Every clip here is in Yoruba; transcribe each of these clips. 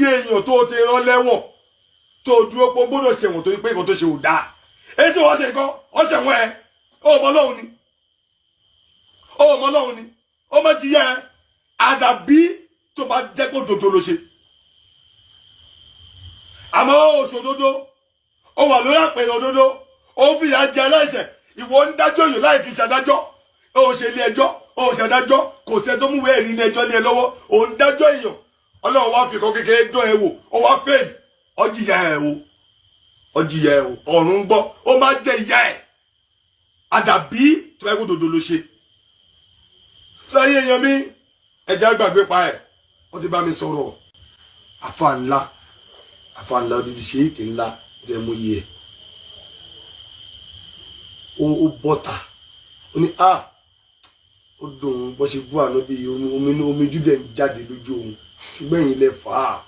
Yé èèyàn tó ti rán lẹ́wọ̀n, tó dúró pé ó gbọ́dọ̀ ṣẹ̀wọ̀n torí pé nǹkan tó ṣe ò dáa. Èyí tí wọ́n ṣe nǹkan ó ṣẹ̀wọ̀n ẹ̀, ó mọ Ọlọ́run ni, ó mọ Ọlọ́run ni, ó má ti yẹ ẹ. Àdàbí tó bá jẹ́ pé òdodo ló ṣe, àmọ́ ó ṣòdodo, ó wà lórí àpèrè òdodo, ó ń fìyà jẹ aláìṣẹ̀. Ìwọ ń dájọ́ yòó láì kí ṣàdájọ́, ó ṣe ilé ẹjọ́, ó ṣàdájọ́, kò sẹ́ tó múwèé ẹ̀rí ilé ẹjọ́ lé ẹ lọ́wọ́. Ó ń dájọ́ èèyàn, Ọlọ́run wá fi kan kékeré dán ẹ wò, ó wá fail, ọjìyà ẹ o, ọjìyà ẹ o. Ọ̀run gbọ́, ó máa jẹ ìyá ẹ, àdàbí tó bá yẹ kó dodo ló ṣe. Sọ ayé èèyàn mi, ẹja gbàgbé pa ẹ. Wọ́n ti bá mi sọ̀rọ̀. Àfa ńlá, àfa ńlá, odidi ṣéèkì ńlá ẹ mú yẹ ó bọ́ta, ó ní a ó dùn ún bó ṣe bú ànábì, omi omi júdẹ̀ ń jáde lójú òun. Ṣùgbọ́n ẹ̀yin lẹ fà á,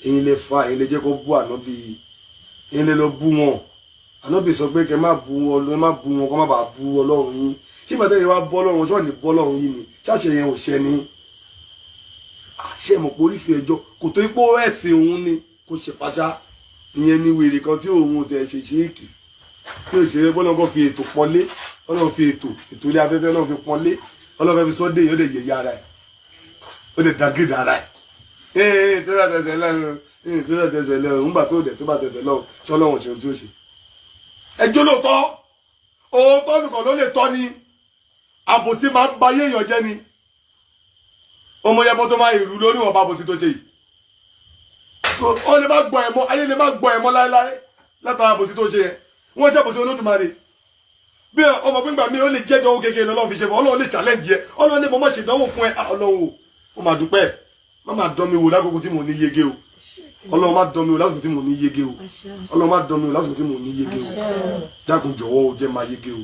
ẹ̀yin lẹ fà á, ẹ̀yin lẹ jẹ́ kó bú ànábì, ẹ̀yin lẹ lọ bú wọn. Ànábì sọ pé kẹ má bú Ọlọ́run, ẹ má bú wọn, kó má bàa bú Ọlọ́run yín. Ṣé bàtà yìí wá bọ́ Ọlọ́run, ṣọ́ọ̀ ní bọ́ Ọlọ́run yín ni? Ṣáṣẹ yẹn ò ṣẹ ni? Àṣẹ mọ̀ pé orífi ẹjọ́ kò tó ipò ẹ̀sìn òun ni kò ṣe pàṣá. Ìyẹn ni wèrè kan tí òun ò tẹ̀ ṣe ṣéèkì tí ò ṣe é. Bọ́lá kò fi ètò pọ́nlé, Ọlọ́run fi ètò ilé afẹ́fẹ́ náà fi pọ́nlé, Ọlọ́run fẹ́ fi sọ́dé yìí, ó lè yẹ̀yẹ́ ara ẹ̀, ó lè dàgídà ara ẹ̀. Ee, tó bá tẹsẹ̀ lẹ́nu, ee, tó bá tẹsẹ̀ lẹ́nu, ńgbà tó dẹ̀ tó bá tẹsẹ̀ lọ́wọ́, ṣọlọ́run ṣe ohun tí ó ṣe. Ẹjọ́ lóòótọ́, òótọ́ nìkan ló lè tọ́ ni. Àbòsí máa ń ba ayé èèyàn jẹ́ ni. Ọmọ yẹn bọ́ tó máa ìrù lórí wọn bá àbòsí tó ṣe yìí, ó lè má gbọ́ ẹ̀ mọ́, ayé lè má gbọ́ ẹ̀ mọ́ láéláé látara àbòsí tó ṣe yẹn. Wọ́n ṣe àbòsí Olódùmarè bí ọmọ gbígbà mi, ó lè jẹ́ ìdánwò kékeré lọ́lọ́run fi ṣe fún. Ọlọ́run lè challenge yẹ, Ọlọ́run lè mọ̀ mọ́ ṣe ìdánwò fún ẹ. Ọlọ́run o, ó máa dúpẹ́. Má máa dán mi wò lákòókò tí mò ń ní yege o. Ọlọ́run, má dán mi wò lásìkò tí mò ń ní yege o. Ọlọ́run, má dán mi wò lásìkò tí mò ń ní yege o. Dákun, jọ̀wọ́ o, jẹ́ máa yege o,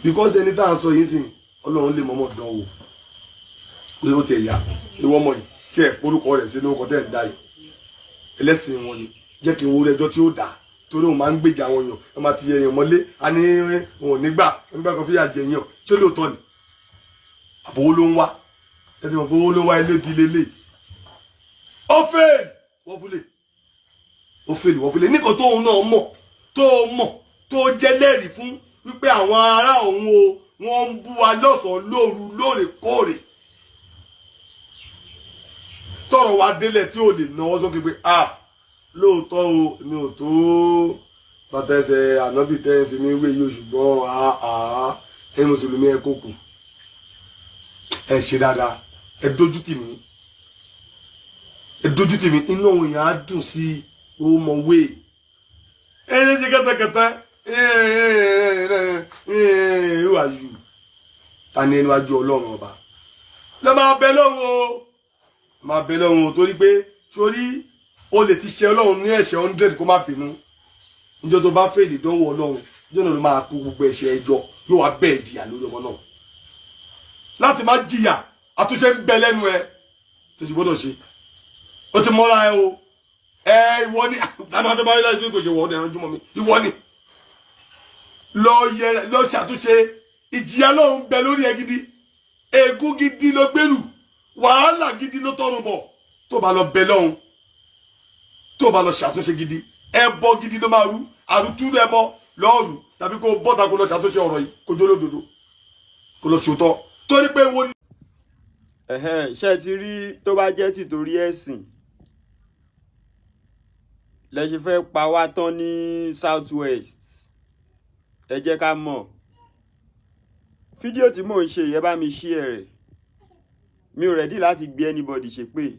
because ẹni tá à ń sọ yìí sìn, Ọlọ́run lè mọ̀mọ́ dán wò pé ó tiẹ̀ yá ìwọ ọmọ yìí tí ẹ̀ porúkọ rẹ̀ sínú ọkọ̀ tẹ́ ẹ̀ dá yìí, ẹlẹ́sìn wọn ni. Jẹ́ kí n wo ẹjọ́ tí ó dà, torí òun máa ń gbèjà àwọn èèyàn, ẹ máa ti yẹ èèyàn mọ́lé, a ní òun ò ní gbà nígbà kan fíyà jẹ èèyàn. Ṣé lóòótọ́ ni àbòwó ló ń wá? Ẹ ti mọ̀ pé owó ló ń wá, elébi lélẹ̀. Ó fail, wọ́n fúlẹ̀, ó fail, wọ́n fúlẹ̀ nìkan tóun náà mọ̀, tó mọ̀, tó jẹ́ lẹ́rìí fún wípé àwọn ará òun o, wọ́n ń bú wa lọ́sàn-án lóru lóòrèkóòrè. Tọrọ wa délẹ̀ tí ò lè náwó sókè pé, ah, lóòótọ́ o, mi ò tó bàtà ẹsẹ̀ ànábì tẹ́ fi mí wé yìí o, ṣùgbọ́n àá ẹ mùsùlùmí, ẹ kó kù, ẹ ṣe dáadáa, ẹ dójú tì mí, ẹ dójú tì mí. Inú òun èèyàn á dùn sí i, ó mọ wé ẹ ṣe ṣe kẹtẹkẹtẹ. Who are you? Ta ni ẹnu wájú Ọlọ́run ọba lọ? Máa bẹ lọ́run o, máa bẹ lọ́run o, torí pé sórí o lè ti ṣe Ọlọ́run ní ẹ̀ṣẹ̀ 100, kó má bínú. Níjọ́ tó bá fail ìdánwò Ọlọ́run, níjọ́ náà ló máa kó gbogbo ẹ̀ṣẹ̀ ẹjọ́, yóò wá bẹ́ẹ̀ jìyà lórí ọmọ náà. Láti má jìyà, àtúnṣe ń bẹ lẹ́nu ẹ tó ti gbọ́dọ̀ ṣe. Ó ti mọ́ra ẹ o. Ẹ ìwọ ni àmọ́ tó bá rí láti kò ṣe wọ́ ọ́ dẹ̀rán jùmọ̀ mi. Ìwọ ni lọ yẹ lọ ṣàtúnṣe. Ìjìyà lọ́run bẹ lórí ẹ gidi, ègún gidi ló gbèrú, wàhálà gidi ló tọrùn bọ̀. Tó bá lọ bẹ lọ́hùn, tó bá lọ ṣàtúnṣe gidi, ẹbọ gidi ló máa rú, àrùtúrú ẹbọ lọ́ọ̀rù, tàbí kó bọ́ta, kó lọ ṣàtúnṣe ọ̀rọ̀ yìí, kó jó lódodo, kó lọ ṣòótọ́, torí pé wo. Ẹ̀hẹ́n, ṣé ti rí? Tó bá jẹ́ tìtorí ẹ̀sìn lẹ ṣe fẹ́ pa wá tán ní South West, ẹ jẹ́ ká mọ̀. Fídíò tí mò ń ṣe yẹ, bá mi share rẹ̀. Mi ò ready láti gbé anybody ṣépè,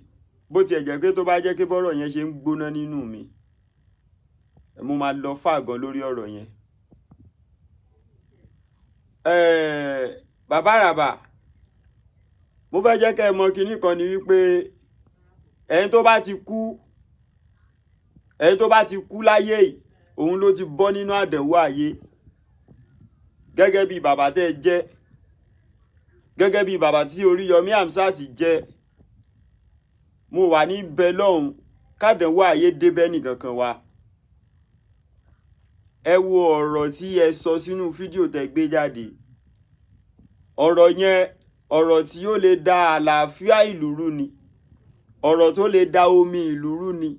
bó tiẹ̀ jẹ́ pé tó bá jẹ́ pé bọ́rọ̀ yẹn ṣe ń gbóná nínú mi, mo máa lọ fàgàn lórí ọ̀rọ̀ yẹn. Bàbá Àràbà, mo fẹ́ jẹ́ kẹ́ ẹ mọ̀ kinní kan ni wípé ẹni tó bá ti kú, ẹni tó bá ti kú láyé yìí, òun ló ti bọ́ nínú àdánwò ayé. Gẹ́gẹ́ bí bàbá tẹ́ ẹ jẹ́, gẹ́gẹ́ bí bàbá tí Oríyọmí Hamzat jẹ́, mo wà ní bẹ lọ́hùn kádánwò ayé débẹ́ nìkankan wa. Ẹ wo ọ̀rọ̀ tí ẹ sọ sínú fídíò tẹ́ gbé jáde. Ọ̀rọ̀ yẹn, ọ̀rọ̀ tí ó lè da àlàáfíà ìlú rú ni. Ọ̀rọ̀ tó lè da omi ìlú rú ni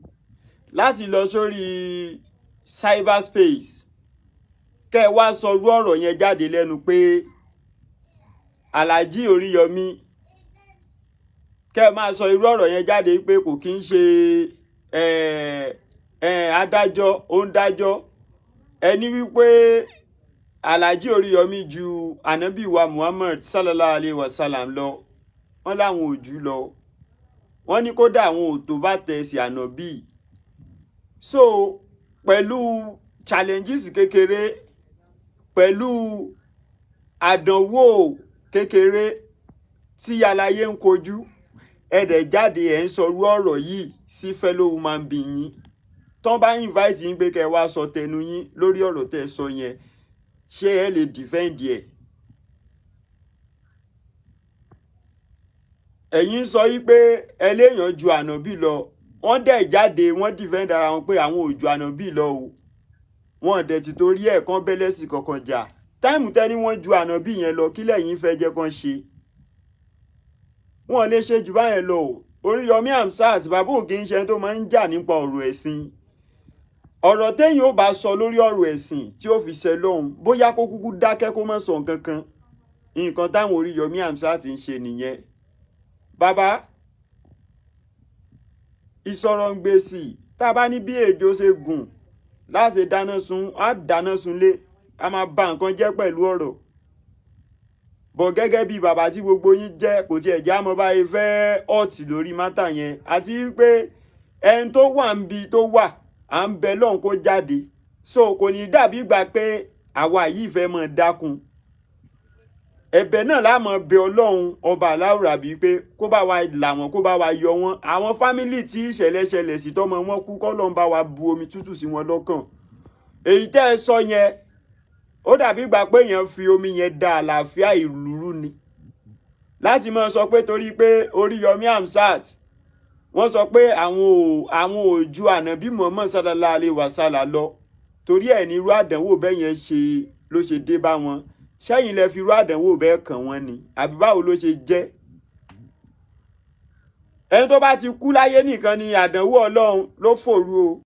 láti lọ sórí cyberspace, kẹ́ ẹ wá sọrú ọ̀rọ̀ yẹn jáde lẹ́nu pé Alhaji Oríyọmí, kẹ́ ẹ máa sọ irú ọ̀rọ̀ yẹn jáde pé kò kí ń ṣe adájọ́, ó ń dájọ́. Ẹni wípé Alhaji Oríyọmí ju Ànábì wa Muhammad sallallahu alayhi wa sallam lọ, wọ́n láwọn ò jù lọ. Wọ́n ní kódà àwọn ò tó bá tẹ̀sí Ànábì. So pẹ̀lú challenges kékeré, pẹ̀lú àdánwò kékeré tí aláyé ń kojú, ẹ dẹ̀ jáde, ẹ̀ ń sọrú ọ̀rọ̀ yìí sí fellow human being yín. Tán bá invite yín pé kẹ́ ẹ wá sọ tẹnu yín lórí ọ̀rọ̀ tẹ́ ẹ sọ yẹn, ṣé ẹ lè defend ẹ̀? Ẹ̀yin sọ yí pé ẹlẹ́yàn ju Ànábì lọ. Wọ́n dẹ̀ jáde, wọ́n defend ara wọn pé àwọn ò ju Ànábì lọ o. Wọ́n dẹ̀ ti torí ẹ̀ kán bẹ́lẹ́sì kankan jà. Time tẹ́ni wọ́n ju Ànábì yẹn lọ, kí lẹ́yìn fẹ́ jẹ́ kán ṣe? Wọ́n lè ṣe jù báyẹn lọ o. Oríyọmí Hamzat, bàbá òkè ń ṣe tó máa ń jà nípa ọ̀rọ̀ ẹ̀sìn. Ọ̀rọ̀ téèyàn ó bá sọ lórí ọ̀rọ̀ ẹ̀sìn tí ó fi ṣe lóhùn, bóyá kó kúkú dákẹ́, kó má sọ nǹkan kan. Nǹkan táwọn Oríyọmí Hamzat ń ṣe nìyẹn. Bàbá ìsọ̀rọ̀ ń gbèsì, tá a bá ní bí èjò ṣe gùn láṣẹ dáná sun, á dáná sunlé, a máa ba nǹkan jẹ́ pẹ̀lú ọ̀rọ̀ bọ̀. Gẹ́gẹ́ bí bàbá tí gbogbo yín jẹ́, kò tiẹ̀ já mọ́ báyìí fẹ́ ọ̀tì lórí matter yẹn, àti pé ẹni tó wà ń bi tó wà, à ń bẹ lọ́hùn kó jáde. So kò ní dàbí ìgbà pé àwa yìí fẹ́ mọ̀ dákun. Ẹ̀bẹ̀ náà la máa bẹ Ọlọ́run Ọba aláwùrà bíi pé kó bá wa là wọ́n, kó bá wa yọ wọ́n. Àwọn family tí ìṣẹ̀lẹ̀ ṣẹlẹ̀ sí, tọ́mọ wọn kú, kọ́lọ́run bá wa bu omi tútù sí wọn lọ́kàn. Èyí tẹ́ ẹ sọ yẹn, ó dàbí ìgbà pé èèyàn fi omi yẹn da àlàáfíà ìlú rú ni, láti máa sọ pé torí pé Oríyọmí Hamzat, wọ́n sọ pé àwọn ò ju Ànábì Muhammad sallallahu alaihi wasallam lọ, torí ẹ̀ ní irú àdánwò bẹ́ẹ̀ yẹn ṣe ló ṣe dé bá wọn. Ṣẹ́yìn lẹ fi irú àdánwò bẹ́ẹ̀ kàn wọ́n ni, àbí báwo ló ṣe jẹ́? Ẹni tó bá ti kú láyé nìkan ni àdánwò Ọlọ́run ló fòru o.